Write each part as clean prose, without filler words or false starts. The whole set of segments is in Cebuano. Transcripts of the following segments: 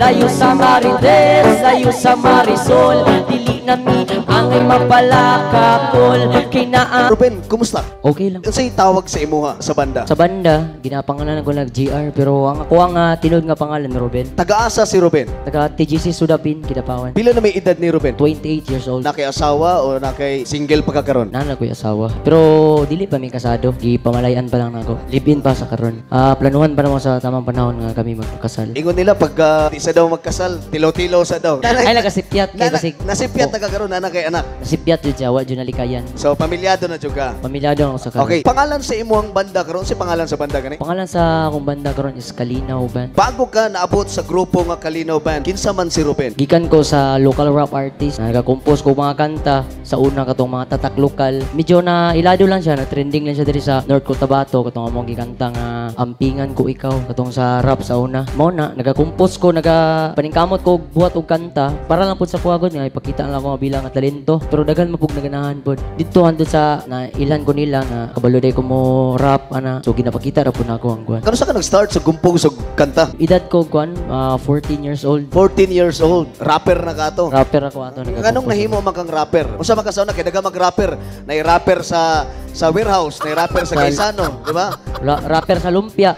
Layo sa Marites, layo sa Marisol. Dili na mi angay mapalakakol. Kay naa. Ruben, kumusta? Okay lang. Unsay tawag sa imuha sa banda? Sa banda, ginapangalan ko lang GR, pero ang ako ang tinuod nga pangalan, Ruben. Taga-asa si Ruben? Taga TGC Sudapin, Kidapawan. Pila na may edad ni Ruben? 28 years old. Na kay asawa o na kay single pa ka karon? Nana ko'y asawa. Pero dili pa mi kasado. Gipamalayan pa lang nako. Live-in pa sa karon. Planuhan pa naman sa tamang panahon nga kami magkasal. Ingon nila pag di sa daw magkasal, tilaw-tilaw sa daw. Ay, nakasipyat kay basig. Nasipyat na ka karon, nana kay anak. Nasipyat jud siya, wa jud nalikayan. So pamilyado na jud ka. Pamilyado ako sa karon. Okay, pangalan sa imuhang banda karon, si pangalan sa banda gani? Pangalan sa akong banda karon is Kalinaw Band. Bago ka naabot sa grupo nga Kalinaw Band, kinsa man si Ruben? Gikan ko sa local rap artist, nagakompose ko mga kanta sa una katong mga tatak lokal. Medyo na ilado lang siya, na trending lang siya diri sa North Cotabato katong among gikanta nga "Ampingan Ko Ikaw", katong sa rap sa una. Mao na nagakompose ko, naga paningkamot ko og buhat og kanta para lang pud sa kuwagod nga ipakita lang ako nga bilang nga talento. Pero daghan man pud naganahan pud. Dito hantod sa na ilan ko nila nga kabalo day ko mo rap ana. So ginapakita ra pud nako ang kuan. Kano sa ka nag-start sa gumpong sa kanta? Edad ko kuan 14 years old. 14 years old, rapper na ka to. Rapper ako ato. Nganong nahimo man kang rapper? Unsa man ka sa una kay daga mag-rapper, nay rapper sa warehouse, nay rapper sa Gaisano, di ba? Rapper sa lumpia.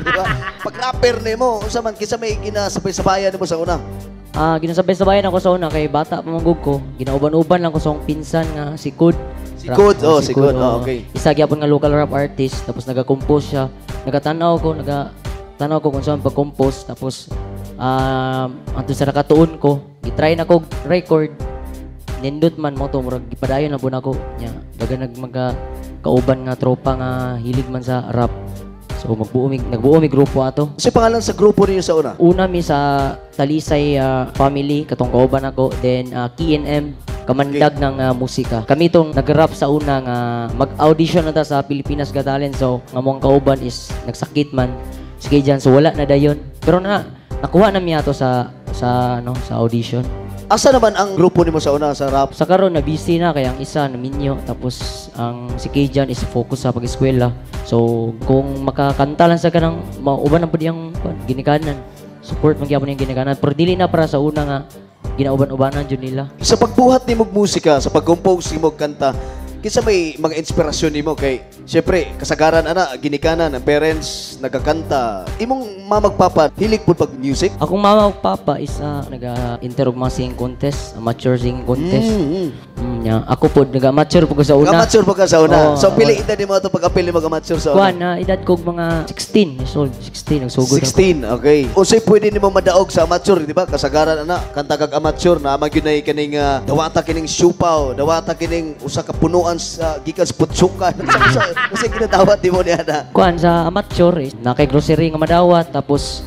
Di ba? Pag rapper nimo, unsa man kinsa may ginasabay-sabayan nimo sa una? Ginasabay-sabayan ako sa una kay bata pa man gud ko. Ginauban-uban lang ko sa akong pinsan nga si Kud. Si Kud, oh, si Kud, oh, okay. Isa gyapon nga local rap artist, tapos naga-compose siya. Nagatanaw ko kung saan pag-compose, tapos anto sa nakatuon ko, gi-try na ko record. Nindot man mo to, murag gipadayon na pud nako. Nya, daga nag maga kauban nga tropa nga hilig man sa rap. So nagbuo mi grupo ato. Unsay pangalan sa grupo ninyo sa una? Una mi sa Talisay family katong kauban ako, then KNM, kamandag ng musika. Kami tong nag-rap sa una nga mag-audition na ta sa Pilipinas Got Talent. So nga mong kauban is nagsakit man. Sige dyan, so wala na dayon. Pero na nakuha na mi ato sa ano, sa audition. Asa naman ang grupo nimo sa una sa rap? Sa karon na busy na kay ang isa na minyo, tapos ang si Kajan is focus sa pag-eskwela. So kung makakanta lang sa kanang mauban na pud iyang kuan, ginikanan. Support man gyapon iyang ginikanan. Pero dili na para sa una nga ginauban-ubanan jud nila. Sa pagbuhat nimo og musika, sa pag-compose nimo og kanta, kinsa may mga inspirasyon nimo kay syempre kasagaran ana ginikanan ang parents nagakanta? Imong mama ug papa hilig pud pag music? Akong mama ug papa is naga-enter og mga singing contest, amateur singing contest. Nya. Ako pod naga-amateur pud ko sa una. Amateur pa ka sa una? Oo. So pili edad nimo ato pag-apil nimo amateur sa una? Kuan na edad ko mga 16 years old, 16 nagsugod ako. 16, okay. Unsay pwede nimo madaog sa amateur, di ba? Kasagaran ana, kanta kag amateur na man gyud nay kaning dawata kining siupaw, dawata kining usa ka punuan sa gikan sa putsukan. Sa kasi ginadawat nimo niya na? Kuan sa amateur is na kay grocery nga madawat, tapos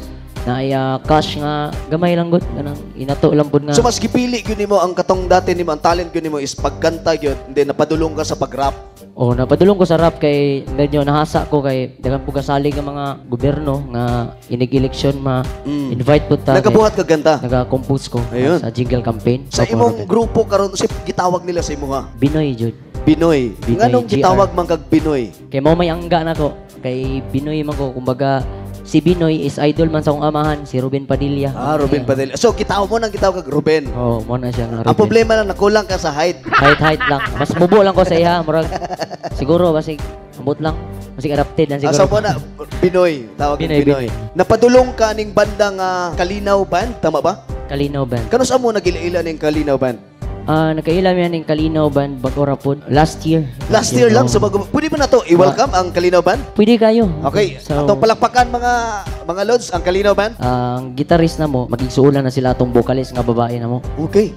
na ay cash nga gamay lang gud, kanang inato lang pud nga. So mas gipili gyud nimo ang katong dati nimo, ang talent gyud nimo is pagkanta gyud, hindi napadulong ka sa pag-rap? Oh, napadulong ko sa rap kay medyo nahasa ko kay daghan pud kasalig ang mga gobyerno nga inig-eleksyon ma invite pud ta. Nagabuhat ka kanta? Naga-compose ko Ayun. sa jingle campaign. Sa Opo, imong Robert. grupo karon, unsay gitawag nila sa imuha? Binoy jud. Binoy. Binoy, Nganong GR. gitawag man kag Binoy? Kay mao may angga nako. Kay Binoy man ko, kumbaga si Binoy is idol man sa akong amahan, si Ruben Padilla. Ah, Ruben Padilla. So gitawag mo nang gitawag kag Ruben. Oh, mo na siya nga Ang Ruben. problema lang, nakulang ka sa height. Height, height lang. Mas mubo lang ko sa iya, murag siguro basig ambot lang. Basig adapted lang Ah, siguro. so mo na Binoy, tawag Binoy. Binoy, Binoy. Napadulong ka ning banda nga Kalinaw Band, tama ba? Kalinaw Band. Kano sa mo nagila-ila ning Kalinaw Band? Nakaila mi ning Kalinaw Band bag-o ra pod last year. Last year lang Oo. so bago. Pwede ba na to i-welcome ang Kalinaw Band? Pwede kayo. Okay, So, atong palakpakan mga lods ang Kalinaw Band. Ang guitarist na mo, magigsuulan na sila atong vocalist nga babae na mo. Oh, Okay,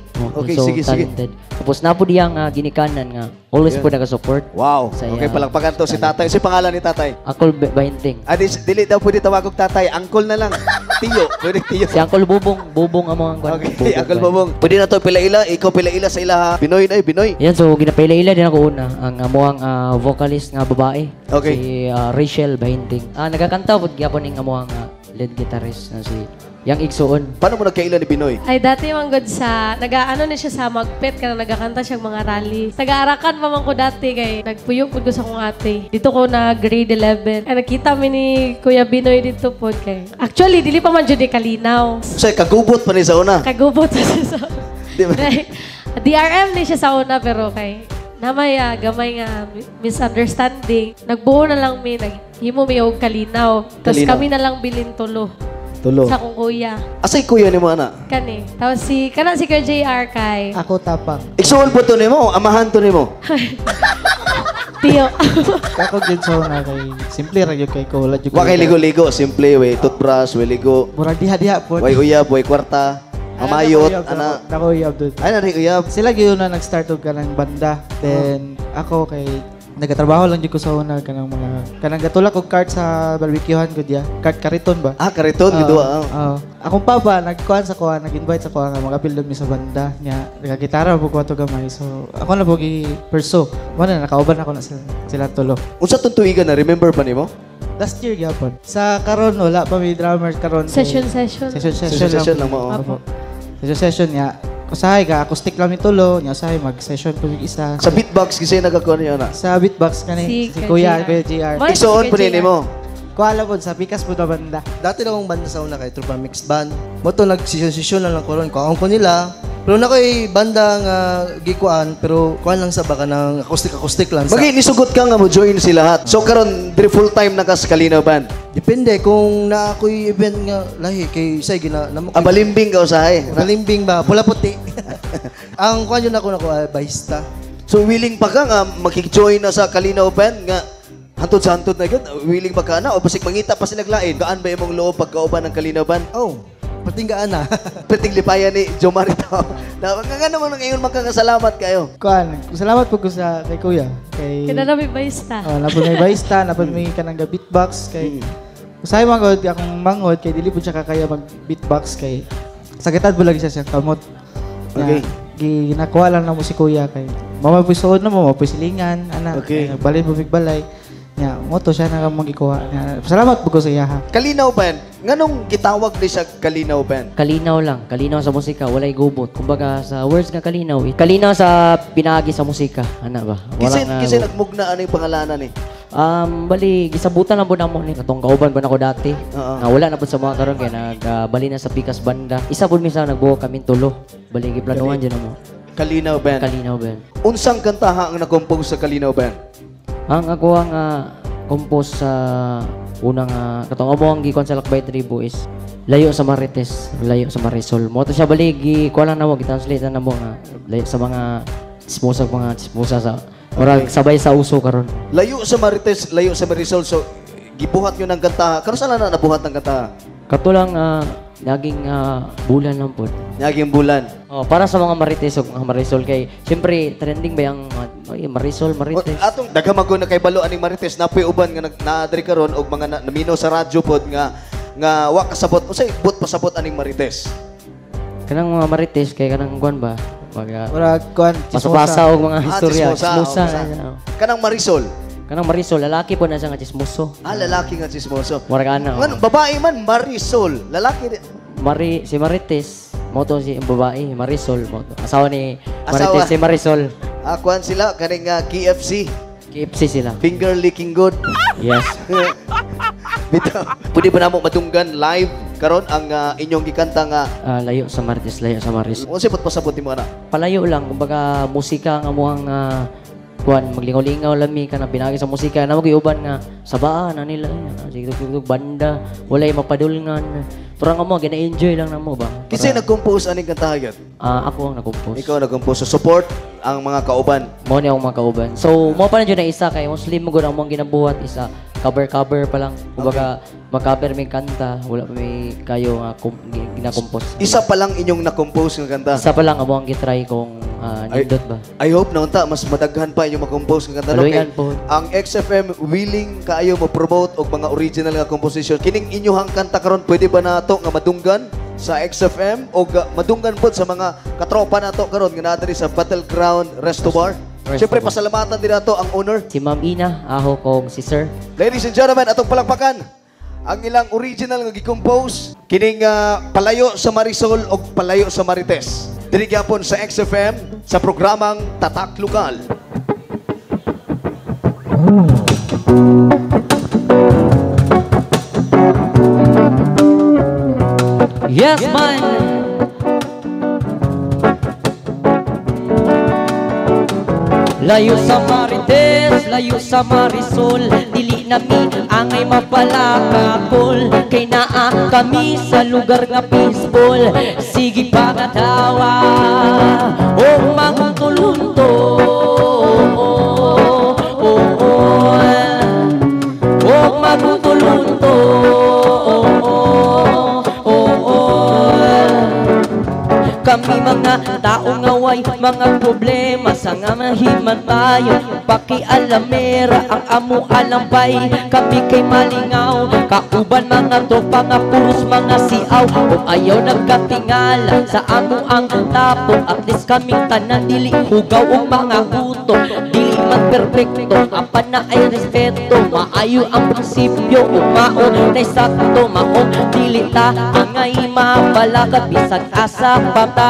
so sige, sige. talented. Tapos na po diyang ginikanan nga always po nag-support. Sa Okay, iya. palakpakan to si tatay. Si pangalan ni tatay? Uncle Bahinting. Ah, dili daw pwede tawag og tatay, uncle na lang. Tiyo, pwede tiyo. Si Uncle Bubong, Bubong amo ang kwan. Okay, Uncle Bobong. Pwede na to pila-ila, ikaw pila-ila sa ila ha. Binoy na Binoy. Yan, so ginapaila-ila din ako una ang amuang vocalist nga babae. Si Rachel Bahinting. Nagakanta pud gyapon ning amuang lead guitarist na si Yang igsuon. Paano mo nagkaila ni Binoy? Ay, dati man gud sa, nag-ano ni siya sa Magpet, kana nagakanta siya mga rally. Taga-arakan pa man ko dati kay nagpuyo pud ko sa akong ate. Dito ko na grade 11. Ay, nakita mi ni Kuya Binoy dito pod kay. Actually, dili pa man jud ni kalinaw. Say, kagubot pa ni sa una. Kagubot sa siya sa Di ba? Kay, DRM ni siya sa una pero kay namay gamay nga misunderstanding. Nagbuo na lang mi, naghimo mi og kalinaw. Tapos Kalinaw. kami na lang bilin tulo. Tulo. Sa akong kuya. Asay kuya ni mo, ana? Kani. Tapos si, kana si Kuya JR kay Ako tapang. Igsuon po to nimo, amahan to nimo. Tiyo. Ako gyud sa una kay simple ra gyud kay ko wala gyud. Wa kay ligo-ligo, simple, way toothbrush, way ligo, Murag diha-diha po. way uyab, way kwarta, mamayot, ana. Ako uyab dud. Ay, nari uyab. Sila gyud na nag-start og kanang banda. Then ako kay nagatrabaho lang jud ko sa una kanang mga kanang gatulak og cart sa barbecuehan gud ya. Cart kariton ba? Ah, kariton, gidua. Oo. Oo. Akong papa nagkuan sa kuan, nag-invite sa kuan nga makapil mi sa banda niya. Nagagitara po ko ato gamay. So ako na po gi-pursue. Mo na nakauban ako na sila tulo. Unsa tong tuigan na remember pa nimo? Last year gyapon. Sa karon wala pa may drummer karon. Session, session. Session session, Session, session lang mo, oh. Opo. Session session niya. Usahay ka acoustic lang itulo, niya usahay mag-session po yung isa. Sa beatbox kasi nagakuan niyo na. Sa beatbox kani si, Si Kuya, Kuya Kuya JR. Mar- Igsuon po Sige, ni nimo. Kuala po sa pikas po na banda. Dati na akong banda sa una kay Tropa Mixed Band. Mo to nag-session na lang ko ron. Kuhaan ko nila. Pero na ko'y banda nga gikuan pero kuan lang sa baka ng acoustic-acoustic lang sa. Magi nisugot ka nga mo join sila lahat. So karon diri full time na ka sa Kalinaw Band. Depende kung na ako'y event nga lahi kay say gina namo. Ah, balimbing ka usahay. Balimbing ba? Pula puti. Ang kuan yun ako nako barista. So willing pa ka nga makik-join na sa Kalinaw Band nga hantod sa hantod na gyud, willing pa ka na o basig mangita pa sila lain. Gaan ba imong loob pagkauban ng Kalinaw Band? Oh, patinggaan na. Perting lipayan ni Jomar ito. Na nga naman ang ingon magkakasalamat kayo. Kuan, salamat po ko sa kay Kuya. Kay Kana na may barista. Oh, napod may barista, napod may kanang ga beatbox kay usahay man gud akong manghod kay dili pud siya kakaya mag beatbox kay sakitan po lagi siya siyang kamot. Okay. Gi ginakuha lang na mo si Kuya kay mama po suod na mo, mama po silingan, ana. Okay. Kay nagbalin po balay. Nya, mo to siya na magikuha. Nya, salamat po ko sa iya ha. Kalinaw Band, nganong gitawag ni siya Kalinaw Band? Kalinaw lang. Kalinaw sa musika. Walay gubot. Kumbaga sa words nga kalinaw. Eh. Kalinaw sa pinagi sa musika. Ana ba? Kasi nga kasi nagmugna ano yung pangalanan ni. Bali gisabutan lang po namo ni katong kauban ba nako dati. Oo. Nga wala na pud sa mga karon kay nagbali na sa Pikas banda. Isa pud misa nagbuo kami tulo. Bali giplanuhan jud namo. Kalinaw Band. Kalinaw Band. Unsang kantaha ang nakompose sa Kalinaw Band? Ang ako ang compose sa unang katong amo ang gikuan sa Lakbay Tribo is Layo sa Marites, Layo sa Marisol. Mo to siya bali gikuan lang namo, gitranslate na namo nga layo sa mga chismosa, mga chismosa sa murag sabay sa uso karon. Layo sa Marites, Layo sa Marisol. So gibuhat yun ang kantaha. Karon saan na nabuhat ang kantaha? Katulang naging bulan lang pod. Naging bulan. Oh, para sa mga Marites ug mga Marisol kay syempre trending ba yung ay, Marisol, Marites. Atong daghan man na kay balo aning Marites napoy uban nga naadri karon og mga namino sa radyo pod nga nga wa kasabot unsay but pasabot aning Marites. Kanang mga Marites kay kanang kuan ba? Mga Murag kuan pasapasa og mga Ah, istorya, chismosa, chismosa. oh, Kanang Marisol. Kanang Marisol, lalaki po na siya nga chismoso. Ah, lalaki nga chismoso. Murag ana. oh. Ano, babae man Marisol, lalaki Mari si Marites, mo to si babae, Marisol mo to. Asawa ni Asawa. Marites si Marisol. Ah, kuan sila kaning KFC, KFC sila. finger licking good. Yes. Bitaw. Pwede ba namo madunggan live karon ang inyong gikanta nga Layo sa Marites, Layo sa Marisol. unsay but pasabot nimo ana? Palayo lang, kumbaga musika ang amuhang kuan maglingaw-lingaw lami kana pinagi sa musika na uban nga sabaan na nila sige tug banda walay mapadulngan pero ang amo gina-enjoy lang namo ba. Kinsa nag-compose aning kantaha gyud? Ako ang nag-compose. Ikaw nag-compose. So, support ang mga kauban. Mo ni akong mga kauban. So mo pa na jud na isa kay Muslim mo gud ang among ginabuhat isa cover cover pa lang, kumbaga mag-cover may kanta, wala pa may kayo nga gina-compose. Isa pa lang inyong na-compose nga kanta. Isa pa lang amo ang gitry kong nindot ba. I hope na unta mas madaghan pa inyong makompose nga kanta no? Aluyan Kay po. ang XFM willing kaayo mo promote og mga original nga composition. Kining inyohang kanta karon pwede ba nato nga madunggan sa XFM o madunggan pod sa mga katropa nato karon nga naa diri sa Battleground Resto Bar? Resto Siyempre Bar. pasalamatan din nato ang owner. Si Ma'am Ina, aho kong si Sir. Ladies and gentlemen, atong palakpakan Ang ilang original nga gi-compose kining Palayo sa Marisol og Palayo sa Marites. Diri gyapon sa XFM sa programang Tatak Lokal. Yes, man! Layo sa Marites, layo sa Marisol, dili nami angay mapalakakol. Kay naa kami sa lugar nga peaceful. Sige pagatawa o magtulunto. O magtulunto. Kami mga taong away, mga problema sa nga mahimatayo. Pakialamera ang amo alampay, kami kay malingaw. Kauban mga tropa nga puros mga siaw. Kung ayaw nagkatingala sa amo ang tapo, at least kaming tanan dili hugaw og mga utok. Dili man perfecto, apan na ay respeto. Maayo ang prinsipyo, umao na'y sakto. Maong dili ta angay mapalakad, bisag asa pa.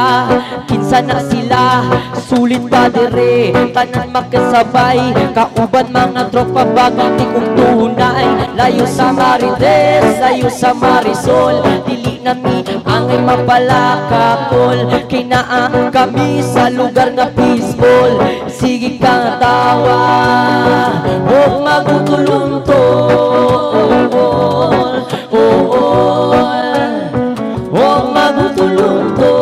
Kinsa na sila, sulit pa dire, tanan makasabay. Kauban mga tropa bagati kung tunay. Layo sa Marites, layo sa Marisol, dili nami angay mapalakakol. Kay naa kami sa lugar nga peaceful. Sige ka tawa o magutuluntol. O magutuluntol.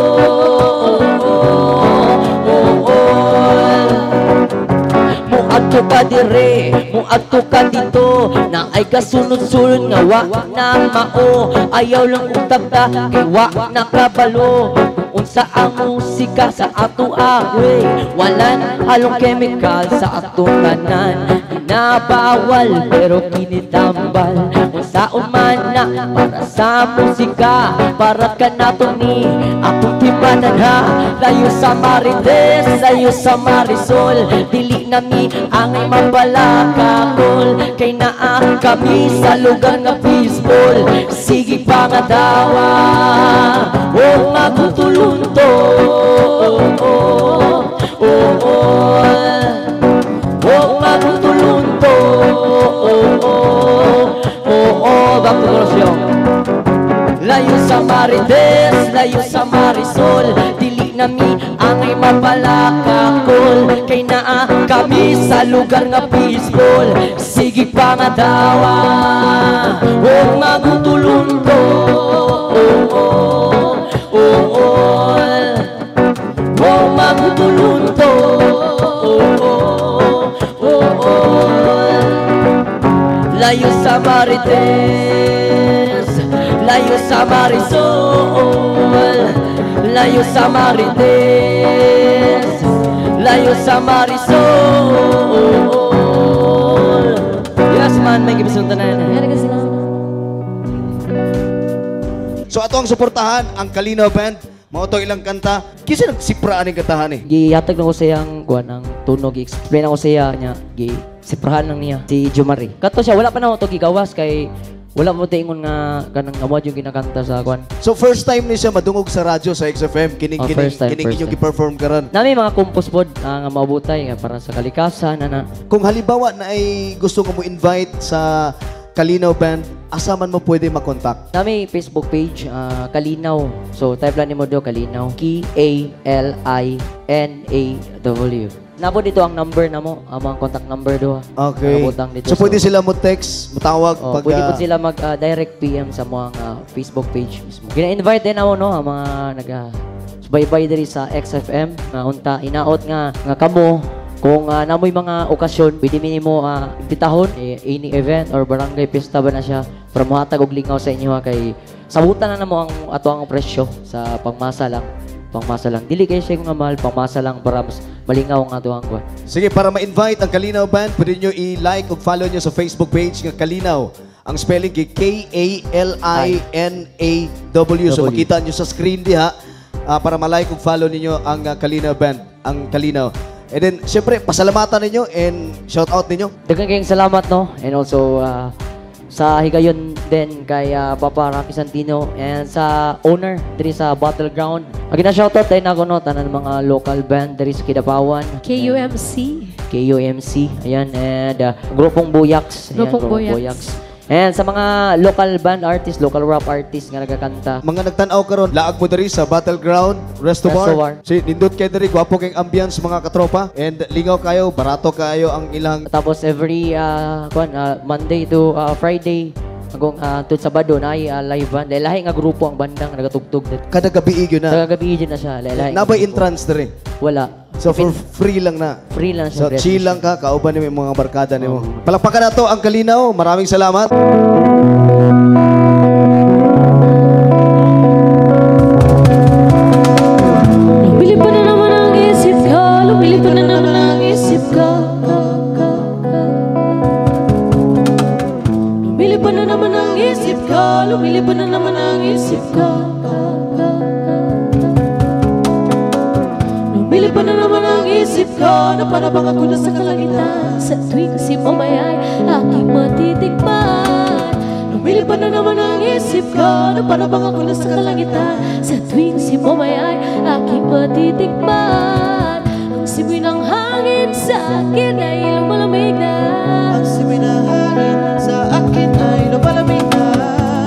Muadto ka dire, muadto ka dito, na ay kasunod-sunod nga wa na mao. Ayaw lang utag ta, kay wa na kabalo. Unsa ang musika sa ato awe, walan halong chemical sa atong tanan. Nabawal pero kinitambal. Unsaon man na para sa musika, para ka nato ni atong timanan ha. Layo sa Marites, layo sa Marisol, dili nami angay mapalakakol. Kay naa kami sa lugar nga peaceful. Sige pangatawa o magutuluntol. O magutuluntol. Back to Corruption. Layo sa Marites, layo sa Marisol, dili nami angay mapalakakol. Kay naa kami sa lugar nga peaceful. Sige pangatawa o magutuluntol. O magutuluntol. Layo sa Marites, layo sa Marisol, layo sa Marites, layo sa Marisol. Yes man, may gibisun tanan. So ato ang suportahan ang Kalinaw Band. Mao to ilang kanta. Kinsa nagsipra aning kantahan eh? Gihatag na ko sa iyang kuan ang tunog, i-explain ako sa iya niya, gi-siprahan lang niya si Jomari. Kato siya wala pa na to gigawas kay wala mo tingon nga kanang amo yung ginakanta sa kuan. So first time ni siya madungog sa radyo sa XFM kining Oh, kining first time, kining first inyong time. gi-perform karon. Nami mga compose pod nga maabutay nga para sa kalikasan ana. Kung halimbawa na ay gusto ko mo invite sa Kalinaw Band, asa man mo pwede makontak? Nami Facebook page, Kalinaw. So type lang nimo do Kalinaw. K A L I N A W. Nabo dito ang number namo, ang mga contact number do. Okay. Nakabutang dito. So pwede sila mo text, mo tawag Oh, pag pwede po sila mag direct PM sa mga Facebook page mismo. Gina-invite din ako no ang mga naga subaybay diri sa XFM nga unta inaot nga nga kamo kung namoy mga okasyon pwede minimo imbitahon any event or barangay pista ba na siya para mohatag og lingaw sa inyo ha, kay sabutan na namo ang ato ang presyo sa pangmasa lang. Pangmasa lang. Dili kayo siya nga mahal, pangmasa lang para mas malingaw ang ato ang kuan. Sige, para ma-invite ang Kalinaw Band, pwede nyo i-like o follow nyo sa Facebook page nga Kalinaw. Ang spelling kay K-A-L-I-N-A-W. So W. makita nyo sa screen diha para ma-like o follow ninyo ang Kalinaw Band, ang Kalinaw. And then, syempre, pasalamatan ninyo and shout out ninyo. Daghang kayong salamat no. And also sa higayon din kay Papa Rocky Santino and sa owner diri sa Battleground. Ang gina-shoutout din ako no tanan mga local band diri sa Kidapawan. KUMC. KUMC. Ayan, and Grupong Buyaks. Ayan, Grupong Buyaks. And sa mga local band artist, local rap artist nga nagakanta. Mga nagtan-aw karon, laag mo diri sa Battleground Resto Bar. Resto Bar. Si nindot kay diri, gwapo kay ambience, mga katropa. And lingaw kayo, barato kayo ang ilang Tapos every kuan, Monday to Friday hanggang to Sabado na ay live band. Lahi nga grupo ang bandang nagatugtog. Kada gabi gyud na. Kada gabi na siya. Lahi nga Nabay grupo. Entrance diri? Wala. So for free lang na. Free lang siya. So chill lang ka, kauban nimo yung mga barkada nimo. Palakpakan nato ang Kalinaw. Maraming salamat. Lumilipad na naman ang isip ko, lumilipad na naman ang isip ko. Lumilipad na naman ang isip ko, lumilipad na naman ang isip ko. Lumilipad na naman ang isip ko, na para bang ako nasa kalangitan. Sa tuwing si mamayay, aking matitikman. Lumilipad na naman ang isip ko, na para bang ako nasa kalangitan. Sa tuwing si mamayay, aking matitikman. Ang simoy ng hangin sa akin ay lumalamig na. Ang simoy ng hangin sa akin ay lumalamig na.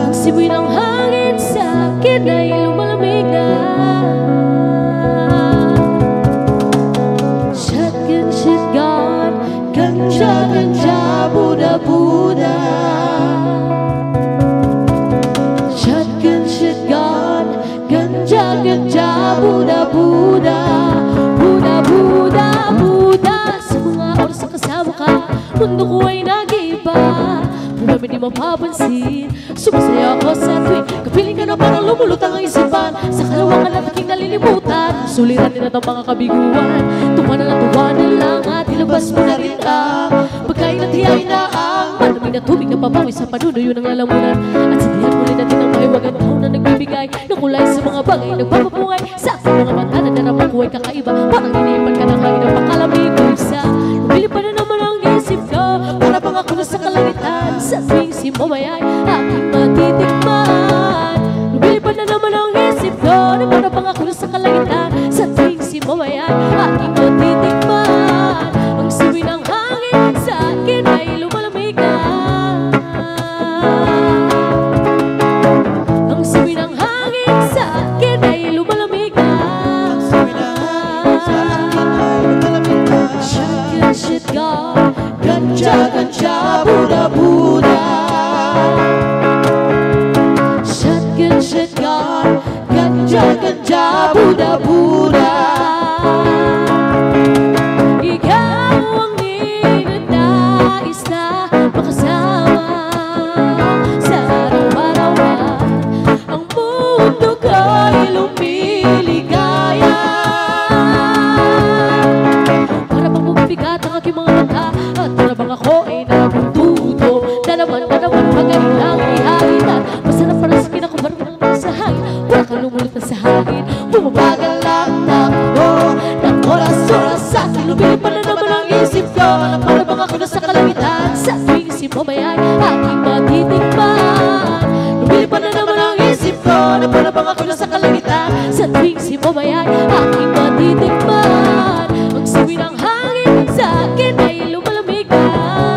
Ang simoy ng hangin sa akin ay lumalamig na. Shotgun, shotgun, ganja, ganja, Buddha, Buddha. Shotgun, shotgun, ganja, ganja, Buddha, Buddha. Buddha, Buddha, Buddha. Sa mga oras na kasama ka, mundo ko ay nag-iba. Pero di mapapansin, sumasaya ako sa tuwing kapiling ka na parang lumulutang ang isipan. Sa kalawakan at aking nalilimutan, suliranin at ang mga kabiguan. Tuwa na lang, tuwa na lang at ilabas mo na rin ang pagkain at hiyain na ang malamig na tubig na papawi sa panunuyo ng lalamunan. At sindihan muli natin ang mahiwagang taon na nagbibigay ng kulay sa mga bagay nagpapapungay. Sa aking mga mata na darama ko ay kakaiba, parang iniipan ka ng hangin na pakalamig ko isa. Lumilipad na naman ang isip ko, para bang ako nasa kalangitan. Sa tuwing si mamayay, aking matitikman. Lumilipad na naman ang isip ko, na para bang ako nasa kalangitan. Sa tuwing si mamayay, aking matitikman. Ang simoy ng hangin sa akin ay lumalamig na. Ang simoy ng hangin sa akin ay lumalamig na. Ang simoy ng hangin sa akin ay lumalamig na. Shotgun, shotgun, ganja, ganja, Buddha, Buddha. Shotgun, shotgun, ganja, ganja, Buddha, Buddha. Ikaw ang ninanais na makasama sa araw-araw na ang mundo ko'y lumiligaya. Para bang bumibigat ang aking mga mata at para bang ako ay nagugutom. Na naman pagkailang ihahitan. Masarap para sa akin ako parang sa hangin. Para kang lumulutang sa hangin. Bumabagal ang takbo ng oras-oras sa akin. Lumilipad na naman ang isip ko, para bang ako nasa kalangitan. Sa tuwing si mamayay, aking matitikman. Lumilipad na naman ang isip ko, na para bang ako nasa kalangitan. Sa tuwing si mamayay, aking matitikman. Ang simoy ng hangin sa akin ay lumalamig na.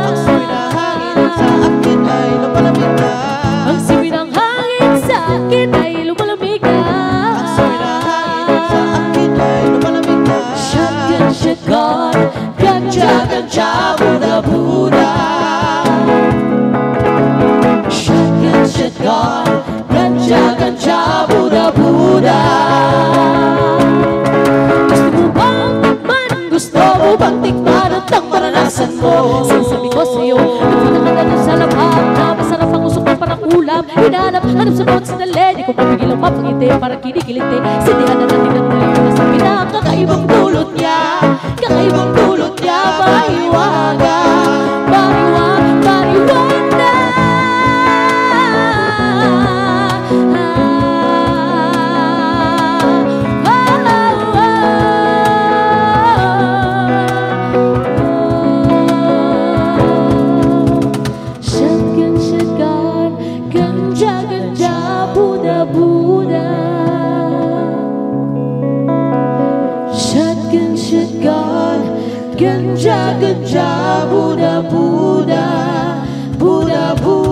Ang simoy ng hangin sa akin ay lumalamig na. Ang simoy ng hangin sa akin ay lumalamig na. Ang simoy ng hangin sa akin ay lumalamig na. Shotgun, shotgun, ganja, ganja, Buddha, Buddha. Shotgun, shotgun, ganja, ganja, Buddha, Buddha. Gusto mo bang tikman? Gusto mo bang tikman at ang maranasan mo? Sinasabi ko sa'yo, nagpunta ka na dun sa lamang na masarap ang usok na parang ulam. Hinahanap, hanap sa bawat sandali. Di ko mapigil ang mapangiti, parang kinikiliti. Sindihan na natin at muli ko na sa pinakakaibang dulot niya. Kakaibang dulot niya, mahiwaga. Mariwana. Shotgun, shotgun, Ganja, ganja, Buddha, Buddha, Buddha, Buddha.